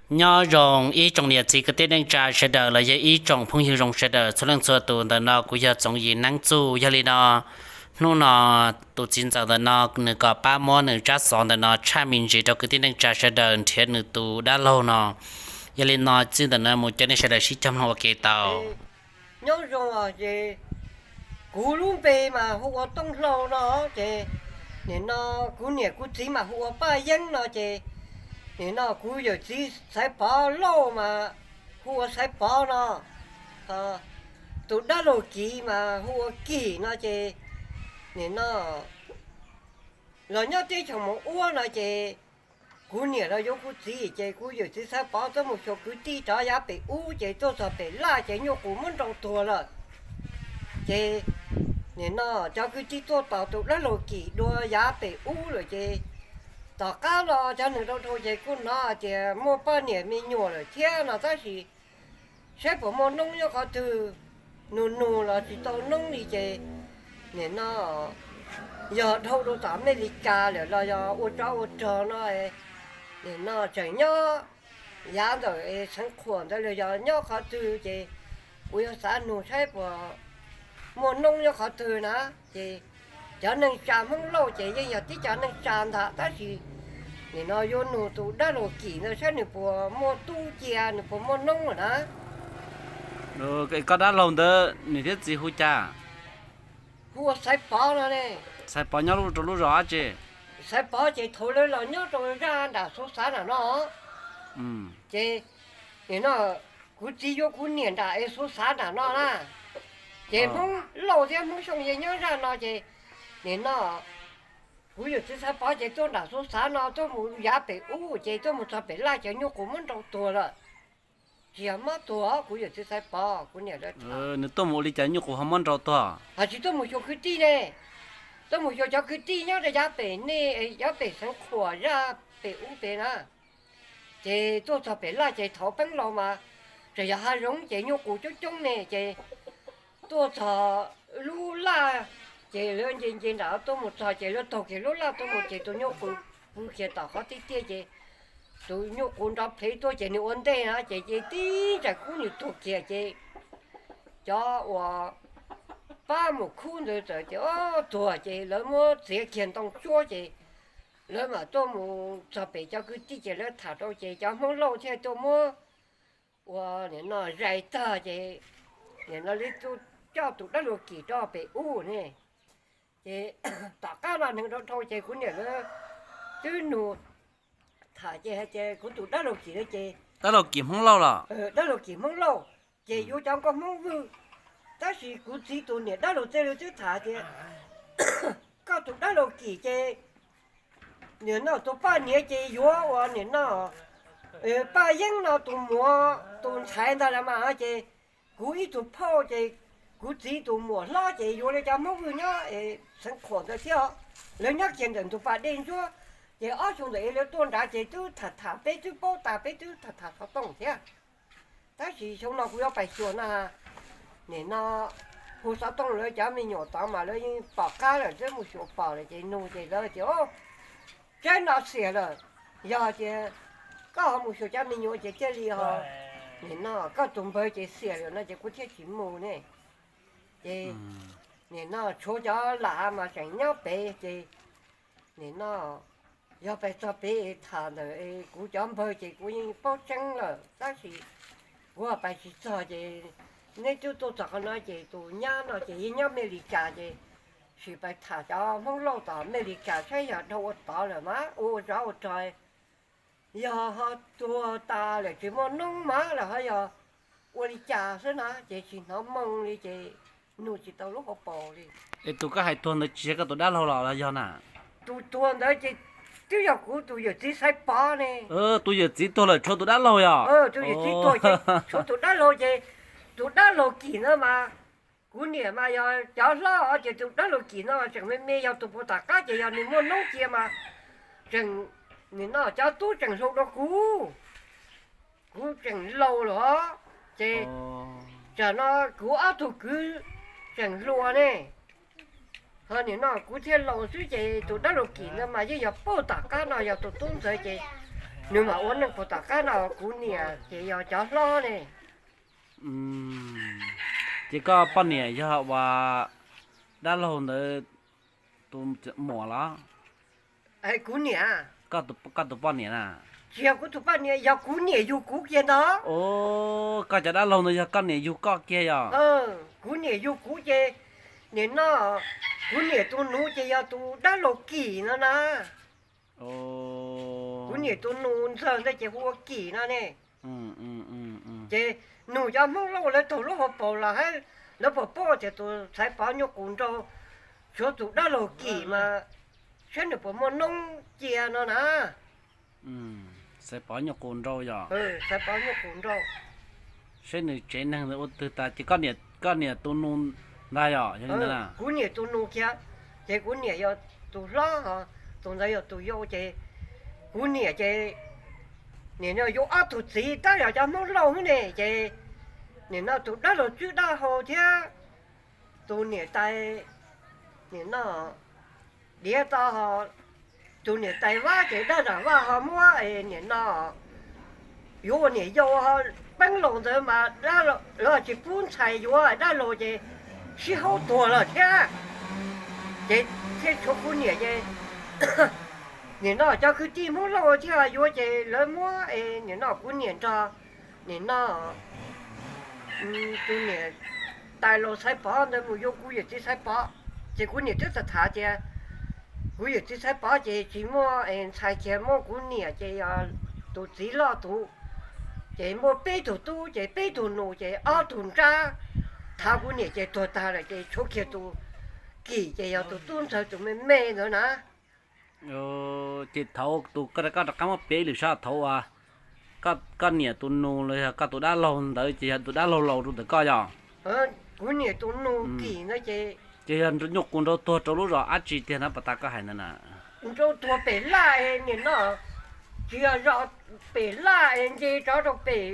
Nyob zoo ib tsoom niam txiv kwv tij neej tsa sawv daws los yog ib tsoom phooj ywg zoo sawv daws txhua leej txhua tus. Ntawm no kuv yog Txoov Yim Neeb Txuj. Yog li no, hnub no tus txiv ntxawm ntawm no nws kom pab muab nws tsab xov ntawm no tshaj me ntsis rau kwv tij neej tsa sawv daws nrhiav nws tus dab laug no. Yog li no txij ntawm no mus cov nej sawv daws sib cog mloog ua ke tau. Nyob zoo os, ces kuv lub npe mas hu ua Tooj Hlau no, ces nim no kuv niam kuv txiv mas hu ua Paj Yeeb no, ces nim no kuv yawm txiv Xaiv Pov Lauj mas hu ua Xaiv Pov no, tus dab laug Kiv mas hu ua Kim no, ces nim no los nyob teb chaws Moos Uab no, ces kuv niam los yuav kuv txiv, ces kuv yawm txiv Xaiv Pov tuaj mus xyuas kwv tij rov yav pem ub, ces tuaj txog pem laj ces nyuj qus muab nrau tuag lawm. Ces nim no cov kwv tij tuaj tos tus dab laug Kim dua yav pem ub lawm, ces tom qab no cov neeg rau dhau ces kuj hnov tias muaj poj niam me nyuam lawm thiab no, tab sis saib puas muaj noob nyob qhov twg, nug nug los tsis tau noob li, ces nim no yog dhau rau tom Amelikas lawm los yog ua tsov ua rog no, nim no tseem nyob yav ntawm Xeev Khuam ntawd los yog nyob qhov twg, ces kuv yuav xav nug saib puas muaj noob nyob qhov twg na. Ces cov neej tsa Hmoob Lauj ces yeej yog tib cov neej tsa ntag, tab sis nim no yuav nug tus dab laug Kim ntawd saib nws puas muaj tub cia, nws puas muaj noob lawm na. Koj dab laug ntawd niam thiab txiv hu cas? Hu ua Xaiv Pov no ne. Xaiv Pov nyob rau lub zos dab tsi? Xaiv Pov ces thaum lawv los nyob rau zaj nram Xuv Xav nram no, ces nim no kuv txiv yuav kuv niam nram es Xuv Xav nram no na, ces Hmoob Lauj thiab Hmoob Xyooj yeej nyob zaj no, ces nim no kuv yawm txiv Xaiv Pov ces tuaj nram Xuv Xav no tuaj mus yav pem ub, ces tuaj mus txog pem laj ces nyuj qus muab nrau tuag lawm. Tsis yog mob tuag, kuv yawm txiv Xaiv Pov kuv niam lawv tham. Nws tuaj mus ua li cas nyuj qus ho muab nrau tuag? Ho tsis tuaj mus xyuas kwv tij ne, tuaj mus xyuas cov kwv tij nyob rau yav pem nej, yav pem Xeev Khuam zaj pem ub pem na. Ces tuaj txog pem laj ces thaum peeb los mas tseem yog hav zoov ces nyuj qus coob coob ne, ces tuaj txog lub laj, ces lawv nce nce nram tuaj mus txog ces lawv taug kiag lub laj tuaj mus ces tus nyuj qus pw kiag tom qhov tiaj tiaj ces tus nyuj qus nrov plhev tuaj ces nws ua ntej na ces ces tib ntsais kub nws tuag kiag ces cov uas pab mus khub ntawd txawm tias o tuag ces lawv muab txiav kiag ntoo tsuab ces lawv mam tuaj mus txog pem cov kwv tij ces lawv tham rau ces cov Hmoob Lauj thiaj tuaj muab ua nim no zais tag ces nim no lawv coj tus dab laug Kim rau pem ub ne. Ces tom qab no neeg dhau dhau ces kuv niam lawv twb nug tham ces hais tias kuv tus dab laug Kim no ces dab laug Kim Hmoob Lauj los, dab laug Kim Hmoob Lauj ces yuav cov nkauj Hmoob Vwj. Tab sis kuv txiv tus niam dab laug Txej Lwj twb tham tias koj tus dab laug Kim ces nim no tus poj niam ces yuav ua nim no Paj Yeeb no tus muam tus ntxhais ntag los mas ces kuv ib tug phauj ces kuv txiv tus muam hlob ces yuav li cov Hmoob Vwj nyob Xeev Khuam ntawd thiab. Lawv nyob kiag ntawm ntug pas dej ntsuab, ces ob xyoo ntawd es lawv tuaj nrad ces twb tham tham peb twb paub tas peb twb tham tham xov tooj thiab. Tab sis xyoo no kuv yuav pais xyuas na, nim no hu xov tooj lawv cov me nyuam tod mas lawv yeej pom qab lawm, twb mus xyuas pom lawm ces nug ces lawv tias tsaib no xiam lawm. Yog tias koj ho mus xyuas cov me nyuam ces thiaj li ho, nim no koj tus npawg ces xiam lawm no ces kuv thiaj tsis mus ne. Ces nim no tshuav cov lam mas tseem nyob pem ces nim no yog pais txog pem tham ntawm kuv cov npawg ces kuv yeej paub tseeb lawm tab sis kuv pais tsis txog ces neb twb tuaj txog qhov no ces tus nyab no ces yeej nyob Mes Lis Kas ces sim pais tham cov Hmoob Lauj tom Mes Lis Kas saib yog dhau ua tod lawm mas ua ua zov ua rog, yog ho tuag tas lawm tsis muaj noob mas los ho yog ua li cas xwb na ces tsis hnov moo li ces nug tsis tau lub hauv paus li. Es tus koj hais tuag ntawd tsis yog koj tus dab laug los los yog na? Tus tuag ntawd ces twb yog kuv tus yawm txiv Xaiv Pov ne. Tus yawm txiv tuag lawm tshuav tus dab laug yog? Tus yawm txiv tuag ces tshuav tus dab laug ces tus dab laug Kim no mas kuv niam mas yog cov hlob ces tus dab laug Kim no tseem me me yog tus puag tom qab ces yog nws muaj noob cia mas tseem, nim no cov tub tseem hlua dua kuv, kuv tseem laus lawm os. Ces tsam no kuv ob tug kwv tseem hluas ne, ho nim no kuv thiaj laus xwb ces tus dab laug Kim ntawd mas yeej yog puag tom qab no yog tus tub ntxawg ces Nws mam ua neej puag tom qab no, kuv niam ces yog cov hlob ne. Ces koj poj niam yog uas dab laug ntawd tus muam los? Kuv niam. Koj tus poj niam na? Tsis yog kuv tus poj niam, yog kuv niam yug kuv kiag ntag. Koj cov dab laug ntawd yog koj niam yug koj kiag yog? Kuv niam yug kuv ces nim no kuv niam tus nus ces yog tus dab laug Kim no na. Kuv niam tus nus ntxawg ntawd ces hu ua Kim no ne. Ces nug cov Hmoob Lauj lawv taug lub hauv paus los hab, lawv puas paub tias tus Xaiv Pov nyuj qus nrau tshuav tus dab laug Kim mas saib nws puas muaj noob cia no na. Xaiv Pov nyuj qus nrau yog? Xaiv Pov nyuj qus nrau. Saib nws tsev neeg ua twg tas ces koj niam tus nus ntag yog? Kuv niam tus nus kiag, ces kuv niam yog tus hlob, tus ntawd yog tus yau ces kuv niam ces nim no yuav ob tug txiv tab yog cov Hmoob Lauj xwb ne ces nim no tus dab laug Tswb Dab Hau thiab tus niam tais, nim no diav to, tus niam tais Vab ces dab zam Vaj ho muab nim no yuav ua niam yau ho peeb laus ntawd mas lawv tsis pub ntxhais yuav dab laug ces sib haub tuag lawm thiab. Ces thiaj tshuav kuv niam ces nim no cov kwv tij Hmoob Lauj thiaj yuav ces lawv muab nim no kuv niam nrog nim no tus niam tais laus Xaiv Pov ntawd mus yuav kuv yawm txiv Xaiv Pov. Ces kuv niam twb tham tham tias kuv yawm txiv Xaiv Pov ces tsis muaj ntxhais kiag, muab kuv niam ces yog tus txiv loj tus, ces muaj peb tug tub ces peb tug nus ces ob tug nrab. Thav kuv niam ces tuag tag lawm ces tshuav kiag tus Kim ces yog tus tub ntxawg tus me me ntawd na. Ces thaum tus koj rov qab muab piav ib lwm sab thaum uas koj niam tus nus los yog koj tus dab laug ntawd ces yog tus dab laug laus rau ntawm koj yog? Kuv niam tus nus Kim ntawd ces, ces yog nyuj qus nrau tuag rau lub zos dab tsi tiag na, pas tas koj hais ntawd na? Nrau tuag pem laj nim no, tsis yog zos pem laj es nce rov rau pem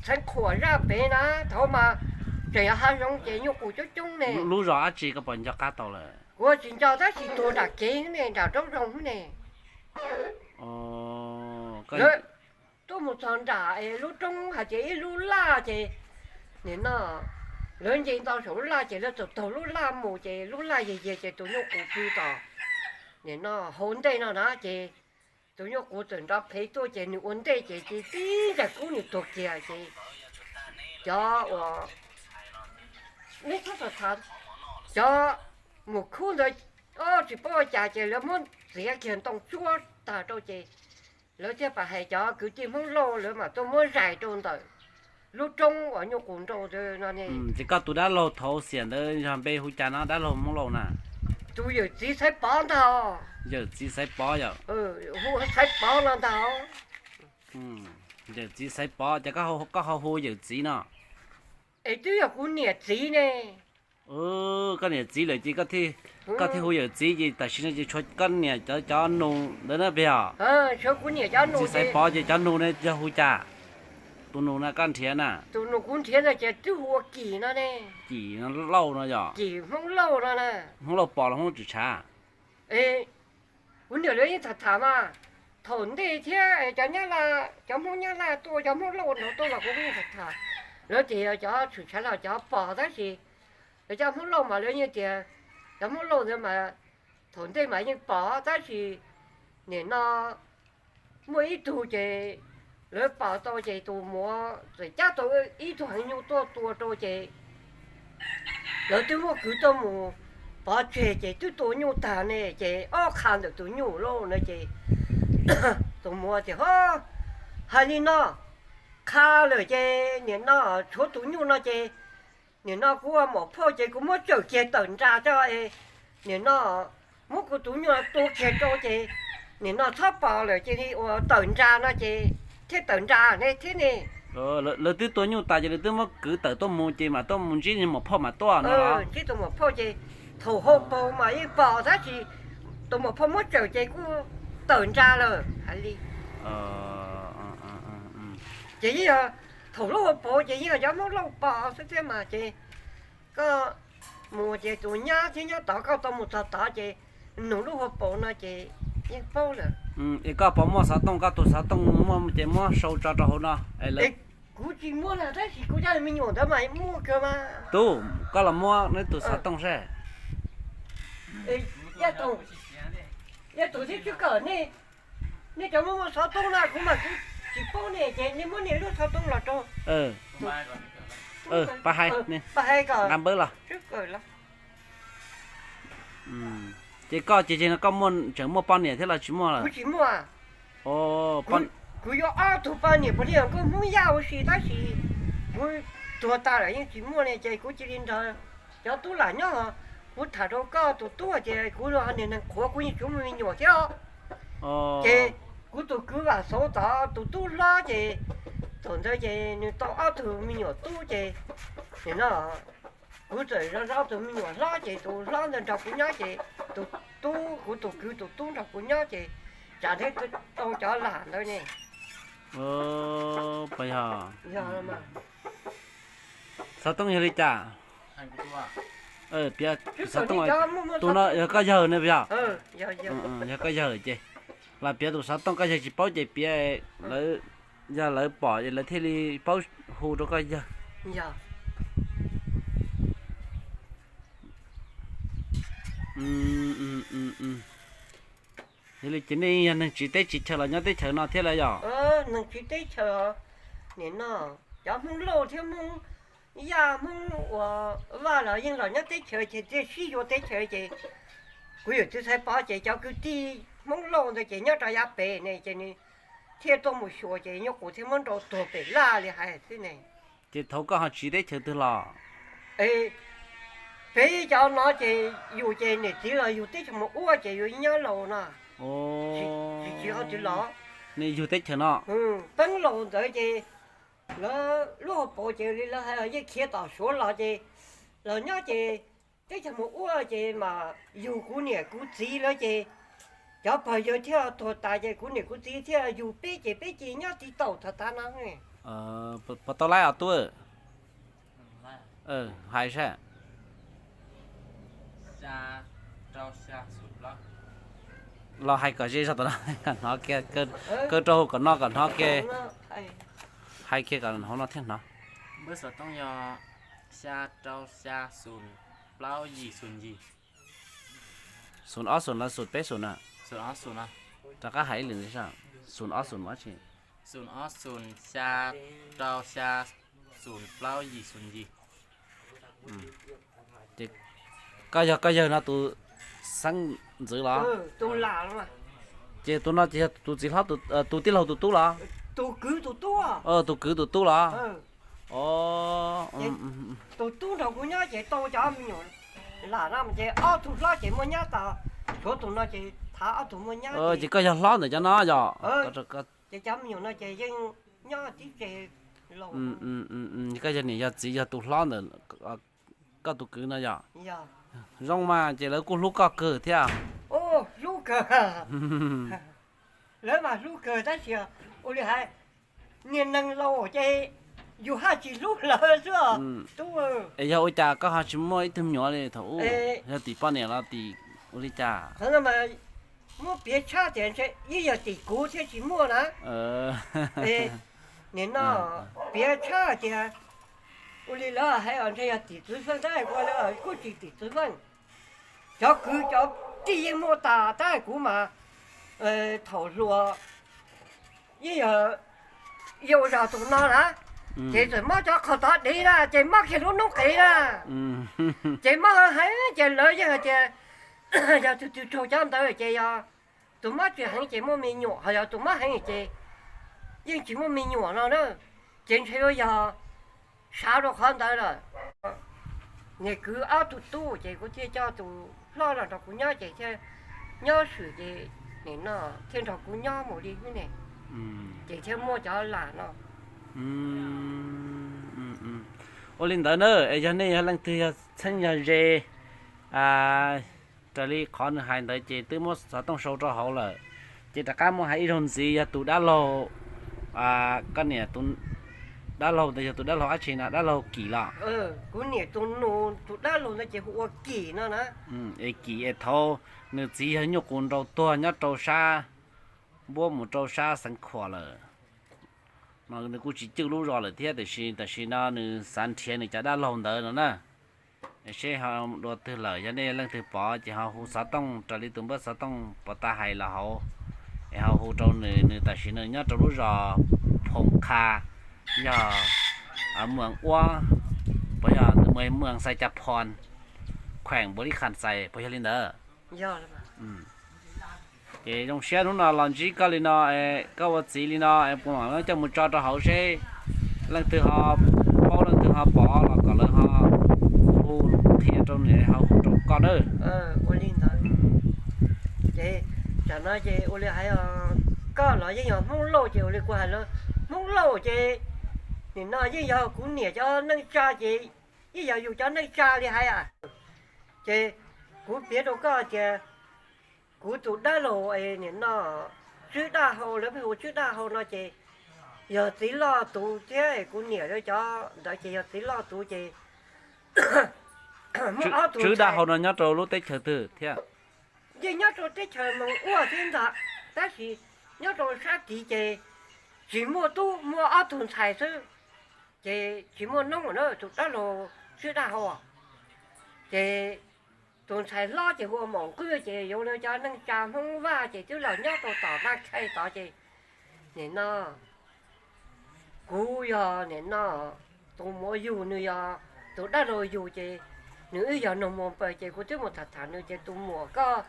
Xeev Khuam zaj pem na, thaum mas tseem yog hav zoov ces nyuj qus coob coob ne. Lub zos dab tsi koj puas nco qab tau lawm? Kuv tsis nco tab sis tuag nram kev ne, nram roob zoov ne. Lawv tuaj mus txog nram lub roob hais tias ib lub laj ces nim no lawv nce ntau saum lub laj ces lawv txawm taug lub laj mus ces lub laj yig yig ces tus nyuj qus pw tom nim no hauv ntej no na ces tus nyuj qus txawm nrov phev tuaj ces nws ua ntej ces tib ntsais kub nws tuag kiag ces cov uas, neb txhob tham, cov mus khub ntawd tsis paub ua cas ces lawv muab txiav kiag ntoo tsuab tag rau ces lawv thiaj pam hais cov kwv tij Hmoob Lauj lawv mam tuaj muab zais rau ntawm lub roob uas nyuj qus nrau ntawd no ne. Ces koj tus dab laug thaum xiam ntawd yog npe hu cas no, dab laug Hmoob Lauj na? Tus yawm txiv Xaiv Pov ntag. Yawm txiv Xaiv Pov yom? Hu Xaiv Pov no ntag. Yawm txiv Xaiv Pov ces koj ho hu yawm txiv no? Es twb yog kuv niam txiv ne. Koj niam txiv lawm ces koj thiaj hu yawm txiv ces tam sim no ces tshuav koj niam cov nus ntawd na peb os. Tshuav kuv niam cov nus, Xaiv Pov ces cov nus ne yog hu cas? Tus nus no koj nrhiav na? Tus nus kuv nrhiav ntawd ces twb hu ua Kim no ne. Kim Lauj no yog? Kim Hmoob Lauj no na. Hmoob Lauj Pov los Hmoob Lauj Tswm Tshav? Kuv niam lawv yeej tham tham mas, thaum ntej thiab cov Nyab Laj, cov Hmoob Nyab Laj tuaj, cov Hmoob Lauj no tuaj mas kuv yeej tham tham. Lawv tias yog cov Tswm Tshav los cov pom tab sis lawv cov Hmoob Lauj mas lawv yeej tias cov Hmoob Lauj ntawd mas thaum ntej mas yeej pom tab sis nim no muaj ib tug ces lawv pom tau ces tus muam txawm cab tau ib tug heev nyuj tuaj tua rau ces lawv twb muab kwv tuaj mus pov tseg ces twb tua nyuj tag ne ces ob qha ntawm tus nyuj lauj no ces tus muam tias, Ho, hais li no, qha lawm ces nim no tshuav tus nyuj no ces nim no kuv ua muam phauj ces kuv muab tsawm kiag tawm nra tso es nim no muab kuv tus nyuj tua kiag rau ces nim no txhob pom lawm ces ua tawm nra no ces thiaj tawm nra ne thiab ne. Lawv twb tua nyuj tas ces lawv twb muab kwv tawm tuaj mus ces mam tuaj mus ntsib muam phauj mam tuaj no los? Ntsib tus muam phauj ces thaum hauv paus mas yeej pom tab sis tus muam phauj muab tsawm ces kuj tawm nra lawm hais li. Ces yeej yog thaum lub hauv paus ces yeej yog cov Hmoob Lauj pom xwb thiab mas ces koj mus ces tus nyab thiab nyob tod, koj tau mus txog tod ces nug lub hauv paus no ces yeej paub lawm. Es koj puas muaj xov tooj, koj tus xov tooj muaj ces muab sau tso rau hauv no. Kuv tsis muaj na, tab sis kuv cov me nyuam ntawd mas muaj kawg mas. Tub, koj los muab neb tus xov tooj seb. Yaj Toom thiab Tswv Kawm, nej cov muaj muaj xov tooj na, kuv mas kuv tsis paub ne, ces nej muab nej lub xov tooj los rau. Pab hais, nqa npawb los. Ces koj ces koj muaj, tseem muaj poj niam thiab los tsis muaj lawm? Kuv tsis muaj. Kuv yuav ob tug poj niam puav leej nkauj Hmoob Yaj ua si, tab sis kuv tuag tas lawm yeej tsis muaj ne, ces kuv cia li nrog cov tub lam nyob. Kuv tham rau koj tus tub tias kuv niag neeg qhuav kuv yeej tsis muaj me nyuam thiab. Ces kuv tus kwv Vam Xauv tod tus tub hlob ces thaum ntawd ces nws tau ob tug me nyuam tub ces nim no kuv txawm zov zov tus me nyuam hlob ces tus hlob ntawd nrog kuv nyob ces tus tub, kuv tus kwv tus tub nrog kuv nyob ces tsam thiaj tau cov lam ntawd ne. Puas yog? Xov tooj yog li cas? Piav xov tooj, tus no yog koj yawg ne puas yog? Yog koj yawg ces los piav tus xov tooj, koj yawg tsis paub ces piav, lawv, yog lawv pom es lawv thiaj li paub hu rau koj yawg. Yog li ces nej yog neeg tsiv teb tsiv chaw los nyob teb chaws no thiab lawm yog? Neeg tsiv teb chaws, nim no cov Hmoob Lauj thiab Hmoob Yaj, Hmoob uas Vaj los yeej los nyob teb chaws ces thiaj sib yuav teb chaws ces kuv yawm txiv Xaiv Pov ces cov kwv tij Hmoob Lauj ntawd ces nyob rau yav pem ne ces nws thiaj tuaj mus xyuas ces nyuj qus thiaj muab nrau tuag pem laj li hais xwb ne. Ces thaum koj ho tsiv teb chaws twg los? Peb cov no ces yus ces niam txiv los yug teb chaws mus ua ces yus nyob laus no. Tsis, tsis ho twg los. Nws yug teb chaws no. Peeb laus ntawd ces lawv lub hauv paus ces li lawv hais yeej khiav tom Suav los ces los nyob ces teb chaws mus ua ces mas yug kuv niam kuv txiv lawm ces cov pog yawg thiaj tuag tas ces kuv niam kuv txiv thiaj yug peb ces peb cia nyob tib taum thav tav no. Puas tau laib os tub? Hais saib. Los hais kom ze zog tom no, hnov kiag, kaw rau hauv kom no kom hnov kiag. Hais kiag kom hauv no thiaj hnov. Npawb xov tooj yog xya rau xya xoom plaub yim xoom yim. Xoom ob xoom los xoom peb xoom na? Rov qab hais ib lwm ntxiv saib. Xoom ob xoom dab tsi? Xoom ob xoom xya rau xya xoom plaub yim xoom yim. Ces koj yog, koj yawg no tus xeeb ntxwv los? Ces tus no ces yog tus txiv hlob, tus tij laug tus tub los? Tus kwv tus tub los? Tus tub nrog kuv nyob ces tau cov me nyuam lam no ces ob tug hlob ces muaj nyab tas, tshuav tus no ces thav ob tug muaj nyab. Ces koj yog hlob ntawm cov no yog? Ces cov me nyuam no ces yeej nyob tib tse los. Koj yog niam yog txiv yog tus hlob ntawm koj tus kwv no yog? Zoo mas ces lawv kuj hlub koj kawg thiab. Hlub kawg. Lawv mas hlub kawg tab sis ua li hais, niag neeg laus ces yus haj tsis hlub lawv xwb. Es yog ua cas koj ho tsis muaj ib tug me nyuam li thaum ub? Yog tim poj niam los tim ua li cas? Muab piav tshaj tias yeej yog tim kuv thiaj tsis muaj na. Nim no piav tshaj tias ua li lawv hais os, ntshe yog tim txwv feej tab sis kuj tsis tim txwv feej. Cov kwv cov tij yeej muaj tas tab sis kuv mas thaum hluas yeej yog yau zog tus no na, ces txawm mob cov qhov tod dev na ces mob kiag lub noob qes na, ces mob heev ces lawv yeej hais tias yog tus twg raug cov ntawd ces yog tus mob tsis heev ces muaj me nyuam, ho yog tus mob heev ces yeej tsis muaj me nyuam no na. Ces ntshe yuav yog xav rau qhov ntawd lawm. Niag kwv ob tug tub ces kuv thiaj coj tus hlob los nrog kuv nyob ces thiaj nyob swm ces nim no thiaj nrog kuv nyob mus li xwb ne, ces thiaj muaj cov lam no. Ua li ntawd na, es yog nej yog leej twg yog txheeb yog ze raws li qhov nws hais ntawd ces twb muab xov tooj sau rau hauv lawm. Ces rov qab muab hais ib zaug ntxiv, yog tus dab laug, koj niam tus dab laug ntawd yog tus dab laug dab tsi no, dab laug Kim los? Kuv niam tus nus tus dab laug ntawd ces hu ua Kim no na. Es Kim es thaum nws txiv yog nyuj qus nraus tuag nyob rau sab npuab mus rau sab Xeev Khuam lawm. No nws kuj tsis cwj lub zos lawm thiab, tiam sis tam sim no nws xav nrhiav nws cov dab laug ntawd no na. Seb ho dua twg lawm, yog nej leej twg pom ces ho hu xov tooj raws li tus npawb xov tooj puas tau hais los hauv, es ho hu rau nws. Nws tam sim nws nyob rau lub zos Phoom Kha, yog muas uab, puas yog muas Xais Cas Phos, kheem Npaus Lis Khas Xais, puas yog li ntawd? Ces zoo siab hnub no los ntsib koj li no, koj ua txiv li no, puas mam coj mus tso rau hauv seb leej twg ho paub leej twg ho pom los kom lawv ho hu qhia rau nws ho hu rau koj nawb. Ua li ntawd. Ces tam no ces ua li hais, koj los yeej yog Hmoob Lauj ces ua li kuv hais los Hmoob Lauj ces nim no yeej yog kuv niam cov neej tsa ces yeej yog yus cov neej tsa li hais. Ces kuv piav rau koj tias kuv tus dab laug nim no Tswb Daj Hau, lawv pheej hu Tswb Daj Hau no ces yog txiv loj tus thiab, kuv niam lawv cov ntawd ces yog txiv loj tus ces muaj ob tug Tswb Daj Hau no nyob rau lub teb chaws twg thiab? Yeej nyob rau teb chaws Moos Uaj thiab ntag, tab sis nyob rau sab tid ces tsis muaj tub, muaj ob tug ntxhais xwb, ces tsis muaj noob na, tus dab laug Tswb Daj Hau. Ces tus ntxhais hlob ces hu ua Maum Nqwj ces yog lawv cov neej tsa Hmoob Vaj ces twb los nyob rau tom Naj Khej tod ces nim no kuv yog nim no tus muam yug, nws yog tus dab laug yug ces nws wb yog nus muag npaws ces kuv twb mus tham tham nws ces tus muam koj,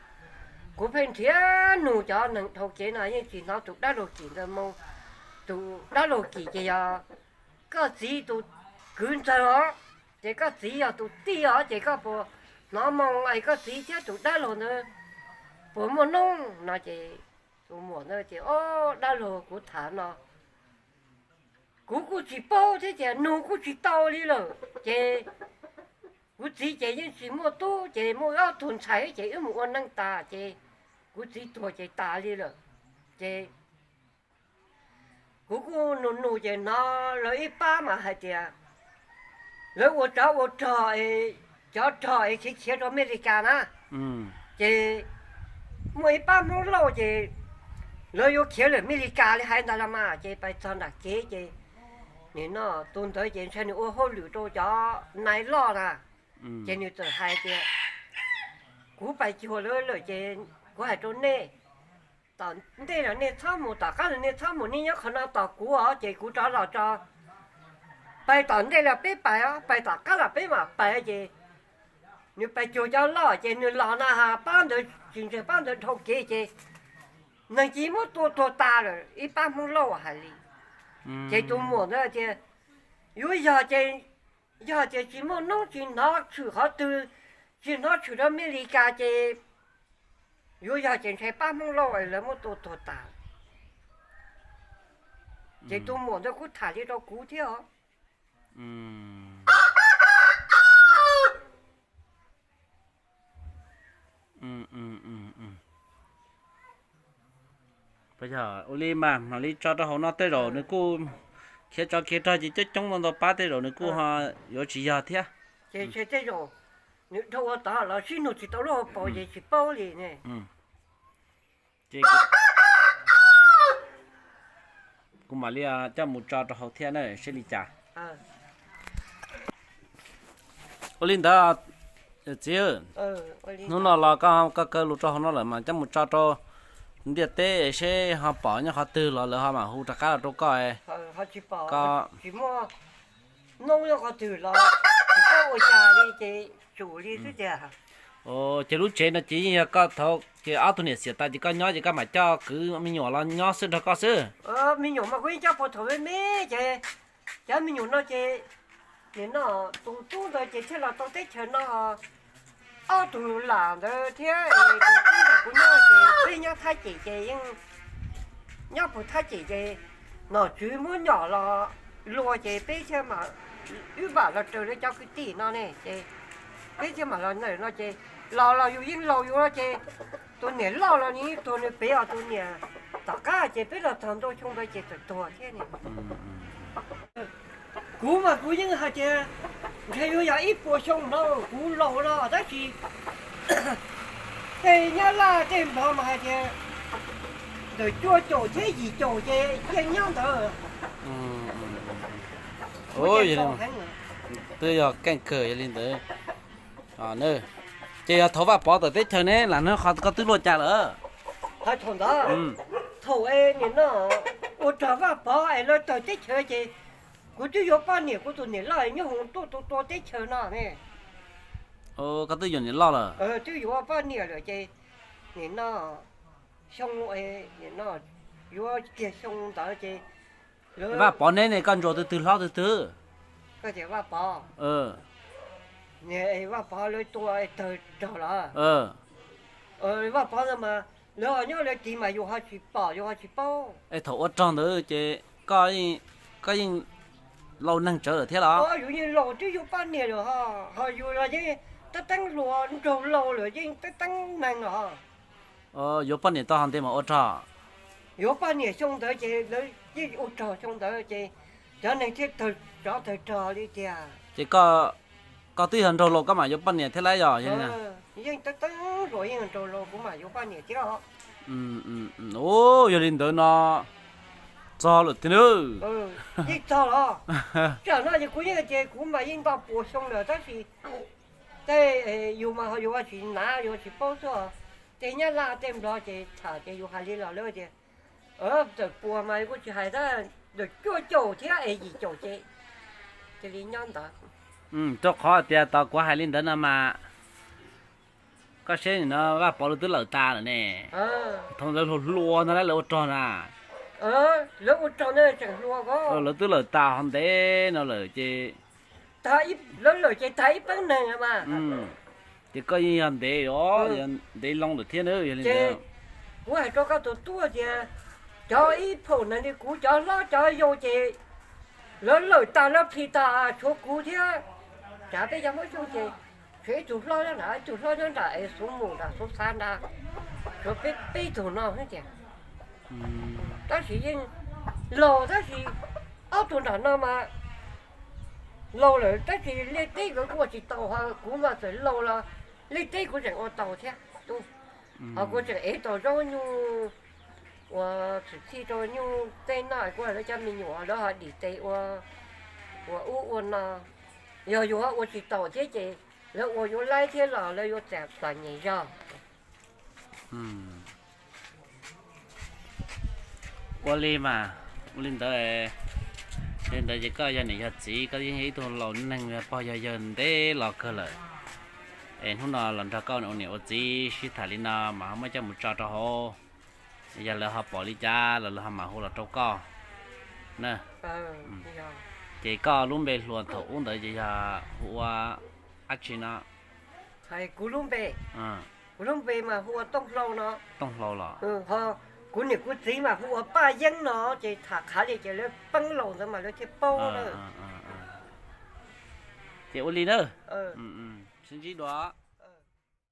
kuv pheej nrhiav nug cov neeg dhau kev no yeej tsis hnov tus dab laug Kim ntawd moo. Tus dab laug Kim ces yog koj txiv tus kwv ntxawg os, ces koj txiv yog tus tij os, ces koj puas hnov moo es koj txiv thiab tus dab laug ntawd puas muaj noob no ces tus muam ntawd ces, o, dab laug kuv tham no kuv kuj tsis paub thiab ces nug kuj tsis tau li lawm ces kuv txiv ces yeej tsis muaj tub ces muaj ob tug ntxhais ces wb mus ua neej tas ces kuv txiv tuag ces tas li lawm ces kuv kuj nug nug ces hnov lawv ib pab mas hais tias lawv ua tsov ua rog, cov rog es khiav khiav rau Amelikas na, ces muaj ib pab Hmoob Lauj ces lawv yuav khiav lawm Amelikas li hais ntawd los mas ces pais txog nram kev ces nim no tus ntawd ces ntshai nws ua hauj lwm rau cov nais loj na, ces nws txawm hais tias kuv pais cuag lawv lawm ces kuv hais rau nej, tom ntej los nej txhob mus, tom qab los nej txhob mus, nej nyob qhov no tos kuv os, ces kuv rov los tso. Pais tom ntej los peb pais os, pais tom qab los peb mam pais ces nws pais cuag cov loj ces nws los na has pab ntawd tsis ntseeg pab ntawd dhau kev ces neeg cia muab tua tuag tas lawm, ib pab Hmoob Lauj hais li. Ces tus muam ntawd tias yuav yog ces, yog tias tsis muaj noob tsis hnov tshwm qhov twg, tsis hnov tshwm rau Amelikas ces yuav yog ces ntshai pab Hmoob Lauj lawv muab tua tuag tas. Ces tus muam ntawd kuj tham li rau kuv thiab os. Ua li mas mam li tso rau hauv no, tej zaum nws kuj khiav tsov khiav rog ces coob coob ntau ntau pab, tej zaum nws kuj ho yuav tsis yog thiab. Ces tej zaum nws dhau ua tod los sib nug tsis tau lub hauv paus ces tsis paub li ne. Kuv mam li coj mus tso rau hauv thiab na seb li cas. Ua li ntawd txiv, hnub no los koj, koj kaw lus rau hauv no lawm mas coj mus tso rau ntiaj teb seb ho pom nyob qhov twg los lawv ho mam hu rov qab los rau koj. Koj, tsis muaj noob nyob qhov twg los tsis paub ua cas li ces tsum li xwb tiag. Ces lub tsev no ces yeej yog koj thaum ces ob tug niam xiam tas ces koj nyob ces koj mam coj kwv me nyuam los nyob xwb nrog koj xwb. Me nyuam mas kuv yeej coj puag thaum me me ces cov me nyuam no ces nim no tus tub ntawd ces thiaj los tau teb chaws no, ob tug lam ntawd thiab tus tub ntawd kuv nyob ces peb nyob Thaj Cem ces yeej nyob puag Thaj Cem ces nom tswv muab nyom los lua ces peb thiaj mam, wb mam los raws li cov kwv tij no ne ces peb thiaj mam los ntawm no ces los los yus yeej laus yus no ces tus niam loj los nws yeej tuag nws pem os, tus niam tom qab ces peb los txog ntua xyoo ntawd ces txawm tuag thiab ne. Kuv mas kuv yeej hais tias ntshe yuav yog ib puas xyoo no kuv laus no tab sis tej Nyab Laj tej Nplog mas hais tias Tawm cuaj caum thiab yim caum ces yeej nyob ntawd. Twb yog keej kawg yog li ntawd. Ces yog thaum Vaj Pov tawm teb chaws ne lam hnov qhov koj twb luaj cas lawm? Thaum ntawd, thaum es nim no ua rog Vaj Pov es lawv tawm teb chaws ces kuv twb yuav poj niam, kuv tus niam loj nyob hoov tuaj tua tua teb chaws no ne. Koj twb yuav niam loj lawm? Twb yuav poj niam lawm ces nim no xyoo, nim no yuav kiag xyoo ntawd ces Vaj Pov neb ne koj ntsuas twg twg hlob twg twg? Vaj Pov, Vaj Pov lawv tua tawg rog lawm. Vaj Pov ntawd mas lawv ho nyob lawv tid mas yus ho tsis pom yus ho tsis paub. Es thaum ua rog ntawd ces koj, koj yeej laus neeg tsawv lawm thiab los? Yus yeej laus twb yuav poj niam lawm ho, ho yus los yeej teeb teeb hluas nraug laus lawm yeej teeb teeb neeg lawm ho. Yuav poj niam tau ho ntev mas ua rog? Yuav poj niam xyoo ntawd ces lawv yeej ua rog xyoo ntawd ces cov neeg thiaj tawg tsov tawg rog li tiag. Ces koj twb yog nraug laus koj mam yuav poj niam thiab lawm yog? Yeej teeb teeb hluas yeej nraug laus kuv mam yuav poj niam thiab os. Yog li ntawd no txog lawm tiag nawb. Yeej txog los. Tsam no ces kuv yeej tias kuv mas yeej nto puas xyoo lawm tab sis tej yus mas ho yuav tsis nav yuav tsis paub xwb. Tej Nyab Laj tej Nplog ces tham ces yus hais li los lawv tias tawm puas mas kuj tsis hais tab, tawm cuaj caum thiab es yim caum ces cia li nyob ntawd. Rau qhov tias tos kuv hais li ntawd no mas koj saib no Vaj Pov lawv twb lawm tas lawm ne. Thaum ntawd hluas hluas ntag lawv ua rog na. Lawv ua rog ntawd tseem hluas ko. Lawv twb lawm tas ho ntev no lawm ces lawv lawm ces tag ib peeb neeg mas. Ces koj yeej yog ntev os, yog ntev loo lawm thiab na yog li ntawd. Kuv hais rau koj tus tub tias cov ib phaum neeg li kuv cov hlob cov yau ces lawv lawm tas lawv plhis tas tshuav kuv thiab. Tsav peb cov Hmoob Xyooj ces tshuav ib tug hlob nyob nram, ib tug hlob nyob nram es Xuv Mus nram Xuv Xav nrad, tshuav peb, peb tug no xwb tiag. Tab sis yeej laus tab sis ob tug nram no mas laus lawm tab sis liaj teb nkawd kuj ua tsis tau ho kuv mas txawm laus los liaj teb kuv tseem ua tau thiab. Ho kuv tseem ev tau zaub nyuj ua txhwm txhij rau nyuj tej noj kuv lawv cov me nyuam lawv ho dim tes ua, ua ub ua no. Yog yus ho ua tsis taus thiab ces lawv ua yuav laib thiab los lawv yuav txam plam nyem zog. Ua li mas, ua li ntawd, li ntawd ces koj yog niam yog txiv koj yeej yog ib tug laus neeg yog pog yog yawg ntev los kawg lawm. Es hnub no los nrog koj ua niam ua txiv sib tham li no mas ho muab coj mus tso rau hauv, yog lawv ho pom li cas los lawv ho mam hu los rau koj na. Ces koj lub npe hluas thaum ub ntawd ces yog hu ua dab tsi no? Kuv lub npe, kuv lub npe mas hu ua Tooj Hlau no. Tooj Hlau los? Ho kuv niam kuv txiv mas hu ua Paj Yeeb no, ces tham qhav li ces lawv peeb laus ntawd mas lawv thiaj paub na. Ces ua li na. Sib ntsib dua.